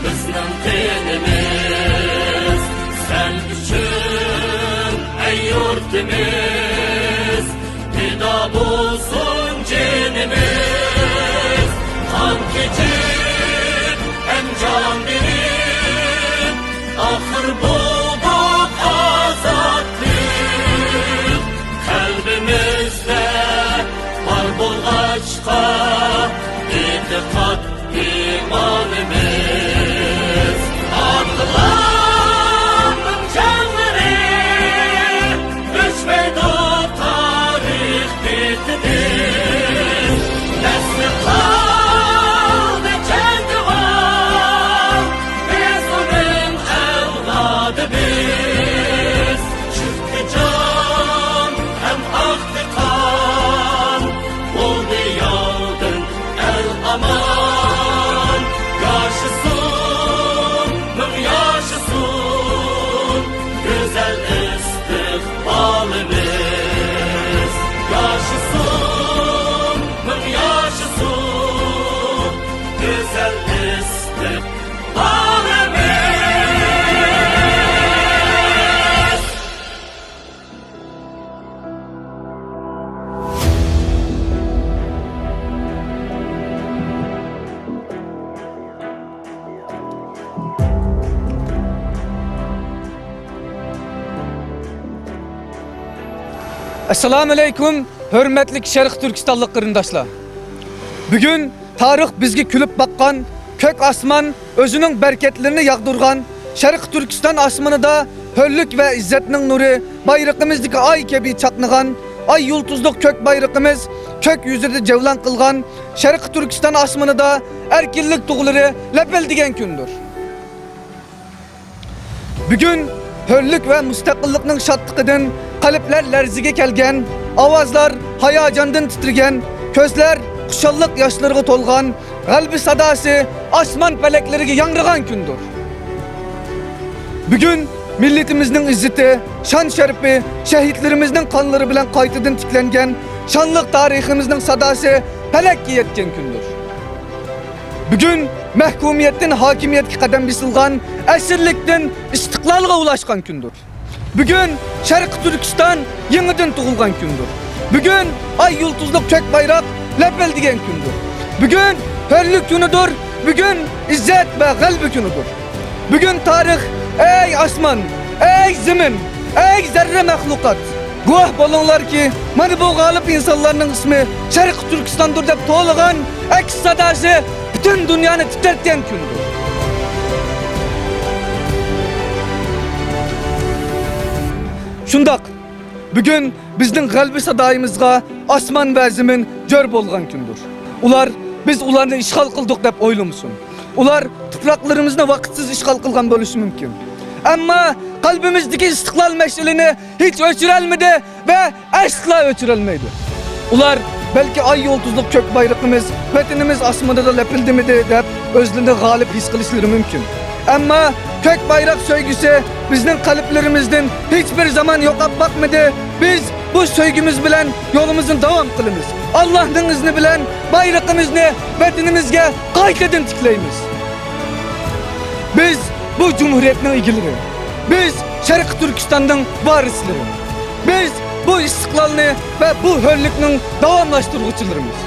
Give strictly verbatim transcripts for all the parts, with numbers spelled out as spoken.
بىزنىڭ قېنىمىز، سەن ئۈچۈن، ئەي يۇرتىمىز، پىدا بولسۇن جېنىمىز. قان كېچىپ، ئەنجان بېرىپ، ئاخىر بولدۇق ئازادلىق. قەلبىمىزدە بار بولغاچقا، ئېتىقاد ئىمانىمىز. ئاتىلارنىڭ جانلىرى ئۆچمەيدۇ تارىخ بېتىدىن. نەسلى قالدى جەڭگىۋار، بىز ئۇنىڭ ئەۋلادىمىز. چىقتى جان ھەم ئاقتى قان، بولدى ياۋدىن ئەل ئامان. ياشىسۇن، مىڭ ياشىسۇن گۈزەل ئىستىقبالىمىز. ياشىسۇن، مىڭ ياشىسۇن گۈزەل ئىستىقبالىمىز. ئەسسالامۇئەلەيكۇم، ھۆرمەتلىك شەرقىي تۈركىستانلىق قېرىنداشلار! بۈگۈن تارىخ بىزگە كۈلۈپ باققان، كۆك ئاسمان ئۆزىنىڭ بەرىكەتلىرىنى ياغدۇرغان، شەرقىي تۈركىستان ئاسمىنىدا ھۆرلۈك ۋە ئىززەتنىڭ نۇرى بايرىقىمىزدىكى ئاي كەبى چاقنىغان، ئاي يۇلتۇزلۇق كۆك بايرىقىمىز كۆك يۈزىدە جەۋلان قىلغان، شەرقىي تۈركىستان ئاسمىنىدا ئەركىنلىك تۇغلىرى لەپىلدىگەن كۈندۇر. بۈگۈن ھۆرلۈك ۋە مۇستەقىللىقنىڭ شادلىقىدىن قەلبلەر لەرزىگە كەلگەن، ئاۋازلار ھاياجاندىن تىترىگەن، كۆزلەر خۇشاللىق ياشلىرىغا تولغان، غەلىبە ساداسى ئاسمان پەلەكلىرىگە ياڭرىغان كۈندۇر. بۈگۈن مىللىتىمىزنىڭ ئىززىتى، شان-شەرىپى شەھىدلىرىمىزنىڭ قانلىرى بىلەن قايتىدىن تىكلەنگەن، شانلىق تارىخىمىزنىڭ ساداسى پەلەككە يەتكەن كۈندۇر. بۈگۈن مەھكۇمىيەتتىن ھاكىمىيەتكە قەدەم بېسىلغان، ئەسىرلىكتىن ئىستىقلالغا ئۇلاشقان كۈندۇر. بۈگۈن شەرقىي تۈركىستان يېڭىدىن تۇغۇلغان كۈندۇر. بۈگۈن ئاي يۇلتۇزلۇق كۆك بايراق لەپىلدىگەن كۈندۇر. بۈگۈن ھۆرلۈك كۈنىدۇر. بۈگۈن ئىززەت ۋە غەلىبە كۈنىدۇر. بۈگۈن تارىخ، ئەي ئاسمان، ئەي زېمىن، ئەي زەررە مەخلۇقات! گۇۋاھ بولۇڭلاركى، مانا بۇ غالىپ ئىنسانلارنىڭ ئىسمى شەرقىي تۈركىستاندۇر دەپ توۋلىغان ئەكس ساداسى پۈتۈن دۇنيانى تىترەتكەن كۈندۇر. شۇنداق، بۈگۈن بىزنىڭ غەلىبە سادايىمىزغا ئاسمان ۋە زېمىن جۆر بولغان كۈندۇر. ئۇلار بىز ئۇلارنى ئىشغال قىلدۇق دەپ ئويلىمىسۇن. ئۇلار تۇپراقلىرىمىزنى ۋاقىتسىز ئىشغال قىلغان بولۇشى مۇمكىن. ئەمما قەلبىمىزدىكى ئىستىقلال مەشئىلىنى ھېچ ئۆچۈرەلمىدى ۋە ئەسلا ئۆچۈرەلمەيدۇ. ئۇلار بەلكى ئاي يۇلتۇزلۇق كۆك بايرىقىمىز، ۋەتىنىمىز ئاسمىنىدا لەپىلدىمىدى دەپ ئۆزلىرىنى غالىب ھېس قىلىشلىرى مۇمكىن. ئەمما كۆك بايراق سۆيگۈسى بىزنىڭ قەلبلىرىمىزدىن ھېچبىر زامان يوقاپ باقمىدى. بىز بۇ سۆيگۈمىز بىلەن يولىمىزنى داۋام قىلىمىز. ئاللاھنىڭ ئىزنى بىلەن بايرىقىمىزنى ۋەتىنىمىزگە قايتىدىن تىكلەيمىز. بىز بۇ جۇمھۇرىيەتنىڭ ئىگىلىرى. بىز شەرقىي تۈركىستاننىڭ ۋارىسلىرى. بىز بۇ ئىستىقلالنى ۋە بۇ ھۆرلۈكنىڭ داۋاملاشتۇرغۇچىلىرىمىز.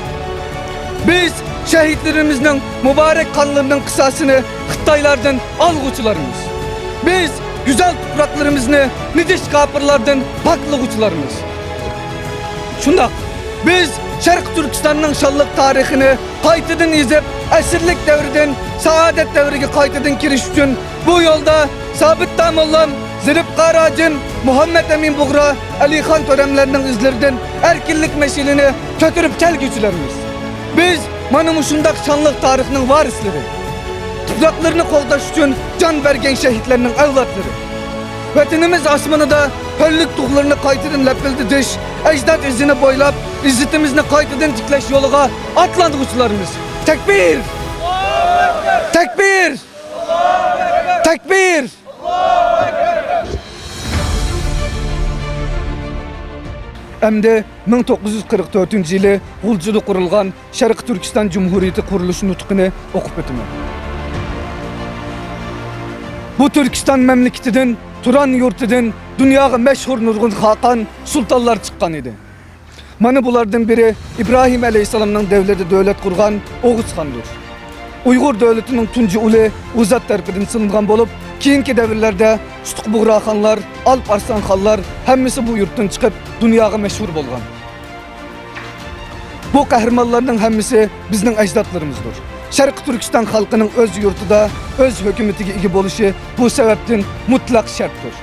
بىز شەھىدلىرىمىزنىڭ مۇبارەك قانلىرىنىڭ قىساسىنى خىتايلاردىن ئالغۇچىلارمىز. بىز گۈزەل تۇپراقلىرىمىزنى نىجىس كاپىرلاردىن پاكلىغۇچىلارمىز. شۇنداق، بىز شەرقىي تۈركىستاننىڭ شانلىق تارىخىنى قايتىدىن يېزىپ، ئەسىرلىك دەۋرىدىن سائادەت دەۋرىگە قايتىدىن كىرىش ئۈچۈن بۇ يولدا سابىت داموللام، زېرىپقار ھاجىم، مۇھەممەت ئەمىن بۇغرا، ئەلىخان تۆرەملەرنىڭ ئىزلىرىدىن ئەركىنلىك مەشئىلىنى كۆتۈرۈپ كەلگۈچىلەرمىز. بىز مانا مۇشۇنداق شانلىق تارىخنىڭ ۋارىسلىرى. تۇپراقلىرىنى قوغداش ئۈچۈن جان بەرگەن شەھىدلەرنىڭ ئەۋلادلىرى. ۋەتىنىمىز ئاسمىنىدا ھۆرلۈك تۇغلىرىنى قايتىدىن لەپىلدىتىش، ئەجداد ئىزىنى بويلاپ، ئىززىتىمىزنى قايتىدىن تىكلەش يولىغا ئاتلانغۇچىلارمىز. تەكبىر! تەكبىر! تەكبىر! ئەمدى مىڭ توققۇز يۈز قىرىق تۆتىنچى يىلى غۇلجىدا قۇرۇلغان شەرقىي تۈركىستان جۇمھۇرىيىتى قۇرۇلۇش نۇتقىنى ئوقۇپ ئۆتىمەن. بۇ تۈركىستان مەملىكىتىدىن، تۇران يۇرتىدىن دۇنياغا مەشھۇر نۇرغۇن خاقان، سۇلتانلار چىققان ئىدى. مانا بۇلاردىن بىرى ئىبراھىم ئەلەيھىسسالامنىڭ دەۋرىدە دۆلەت قۇرغان ئوغۇز خاندۇر. ئۇيغۇر دۆلىتىنىڭ تۇنجى ئۇلى ئۇزات تەرىپىدىن سېلىنغان بولۇپ، كېيىنكى دەۋرلەردە سۇتۇق بۇغراخانلار، ئالپ ئارسلان خانلار ھەممىسى بۇ يۇرتتىن چىقىپ، دۇنياغا مەشھۇر بولغان. بۇ قەھرىمانلارنىڭ ھەممىسى بىزنىڭ ئەجدادلىرىمىزدۇر. شەرقىي تۈركىستان خەلقىنىڭ ئۆز يۇرتىدا، ئۆز ھۆكۈمىتىگە ئىگە بولۇشى بۇ سەۋەبتىن مۇتلەق شەرتتۇر.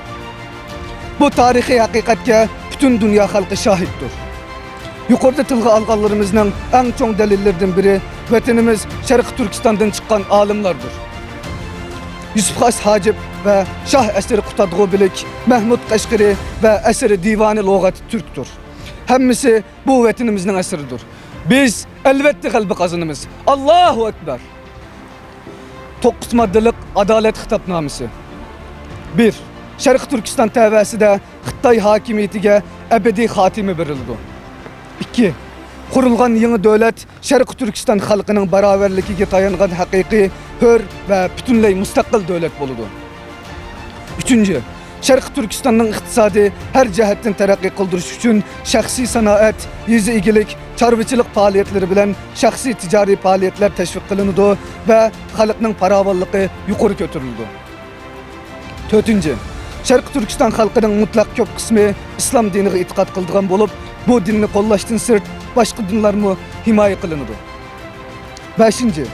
بۇ تارىخىي ھەقىقەتكە پۈتۈن دۇنيا خەلقى شاھىتتۇر. يۇقىرىدا تىلغا ئالغانلىرىمىزنىڭ ئەڭ چوڭ دەلىللىرىدىن بىرى ۋەتىنىمىز شەرقىي تۈركىستاندىن چىققان ئالىملاردۇر. يۈسۈپ خاس ھاجىپ ۋە شاھ ئەسىرى قۇتادغۇ بىلىك، مەھمۇد قەشقىرى ۋە ئەسىرى دىۋانى لۇغەتى تۈركتۇر. ھەممىسى بۇ ۋەتىنىمىزنىڭ ئەسىرىدۇر. بىز ئەلۋەتتە غەلىبە قازىنىمىز. ئاللاھۇ ئەكبەر! توققۇز ماددىلىق ئادالەت خىتابنامىسى. بىر، شەرقىي تۈركىستان تەۋەسىدە خىتاي ھاكىمىيىتىگە ئەبەدىي خاتىمە بېرىلىدۇ. ئىككى، قۇرۇلغان يېڭى دۆلەت شەرقىي تۈركىستان خەلقىنىڭ باراۋەرلىكىگە تايانغان ھەقىقىي، ھۆر ۋە پۈتۈنلەي مۇستەقىل دۆلەت بولىدۇ. ئۈچىنچى، شەرقىي تۈركىستاننىڭ ئىقتىسادى ھەر جەھەتتىن تەرەققىي قىلدۇرۇش ئۈچۈن شەخسىي سانائەت، يېزا ئىگىلىك، چارۋىچىلىق پائالىيەتلىرى بىلەن شەخسىي تىجارىي پائالىيەتلەر تەشۋىق قىلىنىدۇ ۋە خەلقنىڭ پاراۋانلىقى يۇقىرى كۆتۈرۈلىدۇ. تۆتىنچى، شەرقىي تۈركىستان خەلقىنىڭ مۇتلەق كۆپ قىسمى ئىسلام دىنىغا ئېتىقاد قىلىدىغان بولۇپ، بۇ دىننى قوللاشتىن سىرت باشقا دىنلارمۇ ھىمايە قىلىنىدۇ. بەشىنچى،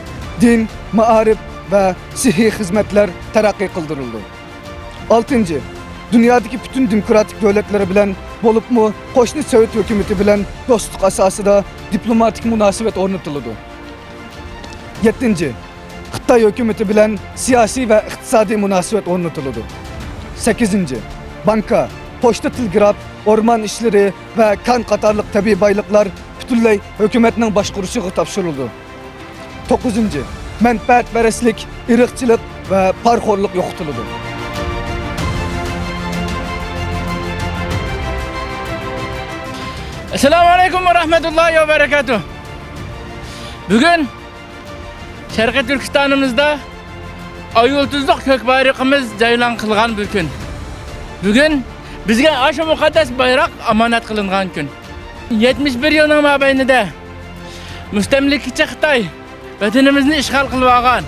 دىن، مائارىپ ۋە سىھھىي خىزمەتلەر تەرەققىي قىلدۇرۇلىدۇ. ئالتىنچى، دۇنيادىكى پۈتۈن دېموكراتىك دۆلەتلەر بىلەن، بولۇپمۇ قوشنا سوۋېت ھۆكۈمىتى بىلەن دوستلۇق ئاساسىدا دىپلوماتىك مۇناسىۋەت ئورنىتىلىدۇ. يەتتىنچى، خىتاي ھۆكۈمىتى بىلەن سىياسىي ۋە ئىقتىسادىي مۇناسىۋەت ئورنىتىلىدۇ. سەككىزىنچى، بانكا، پوچتا، تېلېگراف، ئورمان ئىشلىرى ۋە كان قاتارلىق تەبىئىي بايلىقلار پۈتۈنلەي ھۆكۈمەتنىڭ باشقۇرۇشىغا تاپشۇرۇلىدۇ. توققۇزىنچى، مەنپەئەتپەرەسلىك، ئىرقچىلىق ۋە پارىخورلۇق يوقىتىلىدۇ. ئەسسالامۇ ئەلەيكۇم ۋە رەھمەتۇللاھى ۋە بەرەكاتۇھ. بۈگۈن شەرقىي تۈركىستانىمىزدا ئاي يۇلتۇزلۇق كۆك بايرىقىمىز جەۋلان قىلغان بىر كۈن. بۈگۈن بىزگە ئاشۇ مۇقەددەس بايراق ئامانەت قىلىنغان كۈن. يەتمىش بىر يىلنىڭ مابەينىدە مۇستەملىكىچى خىتاي ۋەتىنىمىزنى ئىشغال قىلىۋالغان،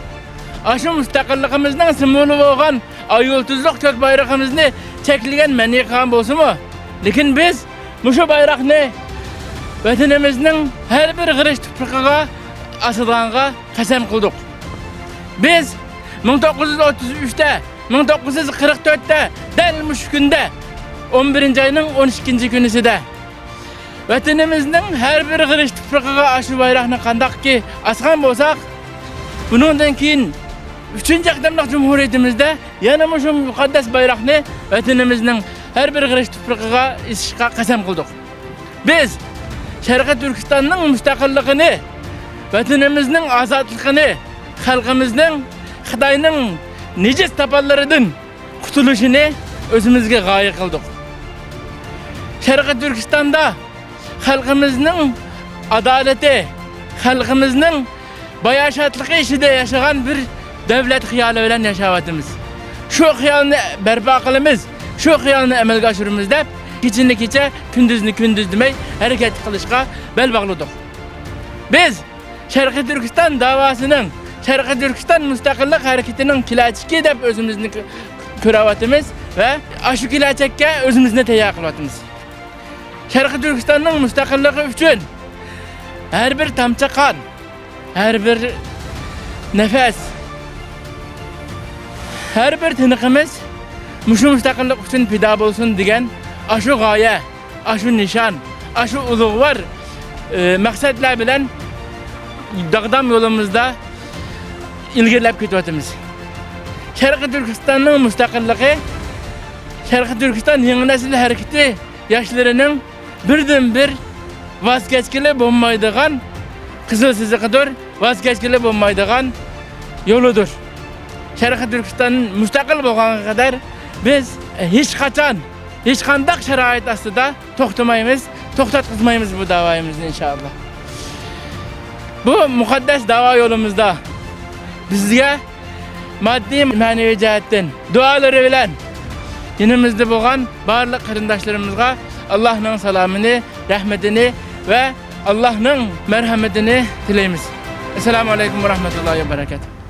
ئاشۇ مۇستەقىللىقىمىزنىڭ سىمۋولى بولغان ئاي يۇلتۇزلۇق كۆك بايرىقىمىزنى چەكلىگەن، مەنئى قىلغان بولسىمۇ، لېكىن بىز مۇشۇ بايراقنى ۋەتىنىمىزنىڭ ھەر بىر غېرىچ تۇپرىقىغا ئاسىدىغانغا قەسەم قىلدۇق. بىز مىڭ توققۇز يۈز ئوتتۇز ئۈچتە، مىڭ توققۇز يۈز قىرىق تۆتتە، دەل مۇشۇ كۈندە، ئون بىرىنچى ئاينىڭ ئون ئىككىنچى كۈنىسىدە، ۋەتىنىمىزنىڭ ھەر بىر غېرىچ تۇپرىقىغا ئاشۇ بايراقنى قانداقكى ئاسقان بولساق، بۇنىڭدىن كېيىن ئۈچىنچى قېتىملىق جۇمھۇرىيىتىمىزدە يەنە مۇشۇ مۇقەددەس بايراقنى ۋەتىنىمىزنىڭ ھەر بىر غېرىچ تۇپرىقىغا ئېسىشقا قەسەم قىلدۇق. بىز شەرقىي تۈركىستاننىڭ مۇستەقىللىقىنى، ۋەتىنىمىزنىڭ ئازادلىقىنى، خەلقىمىزنىڭ خىتاينىڭ نىجىس تاپانلىرىدىن قۇتۇلۇشىنى ئۆزىمىزگە غايە قىلدۇق. شەرقىي تۈركىستاندا خەلقىمىزنىڭ ئادالىتى، خەلقىمىزنىڭ باياشاتلىقى ئىچىدە ياشىغان بىر دۆلەت خىيالى بىلەن ياشاۋاتىمىز. شۇ خىيالنى بەرپا قىلىمىز، شۇ خىيالنى ئەمەلگە ئاشۇرىمىز دەپ، كېچىنى كېچە، كۈندۈزنى كۈندۈز دېمەي ھەرىكەت قىلىشقا بەل باغلىدۇق. بىز شەرقىي تۈركىستان داۋاسىنىڭ، شەرقىي تۈركىستان مۇستەقىللىق ھەرىكىتىنىڭ كېلەچىكى دەپ ئۆزىمىزنى كۆ-، كۆرۈۋاتىمىز ۋە ئاشۇ كېلەچەككە ئۆزىمىزنى تەييار قىلىۋاتىمىز. شەرقىي تۈركىستاننىڭ مۇستەقىللىقى ئۈچۈن ھەر بىر تامچە قان، ھەر بىر نەپەس، ھەر بىر تىنىقىمىز مۇشۇ مۇستەقىللىق ئۈچۈن پىدا بولسۇن دېگەن ئاشۇ غايە، ئاشۇ نىشان، ئاشۇ ئۇلۇغۋار، ئى، مەقسەتلەر بىلەن داغدام يولىمىزدا ئىلگىرىلەپ كېتىۋاتىمىز. شەرقىي تۈركىستاننىڭ مۇستەقىللىقى، شەرقىي تۈركىستان يېڭى نەسىل ھەرىكىتى ياشلىرىنىڭ بىردىنبىر ۋاز كەچكىلى بولمايدىغان قىزىل سىزىقىدۇر، ۋاز كەچكىلى بولمايدىغان يولىدۇر. شەرقىي تۈركىستان مۇستەقىل بولغانغا قەدەر بىز ھېچقاچان، ھېچقانداق شارائىت ئاستىدا توختىمايمىز، توختاتقۇزمايمىز بۇ داۋايىمىزنى ئىنشائاللا. بۇ مۇقەددەس داۋا يولىمىزدا بىزگە ماددىي، مەنىۋى جەھەتتىن دۇئالىرى بىلەن يېنىمىزدا بولغان بارلىق قېرىنداشلىرىمىزغا ئاللاھنىڭ سالامىنى، رەھمىتىنى ۋە ئاللاھنىڭ مەرھەمىتىنى تىلەيمىز. ئەسسالامۇ ئەلەيكۇم ۋە رەھمەتۇللاھى ۋە بەرەكاتۇھ.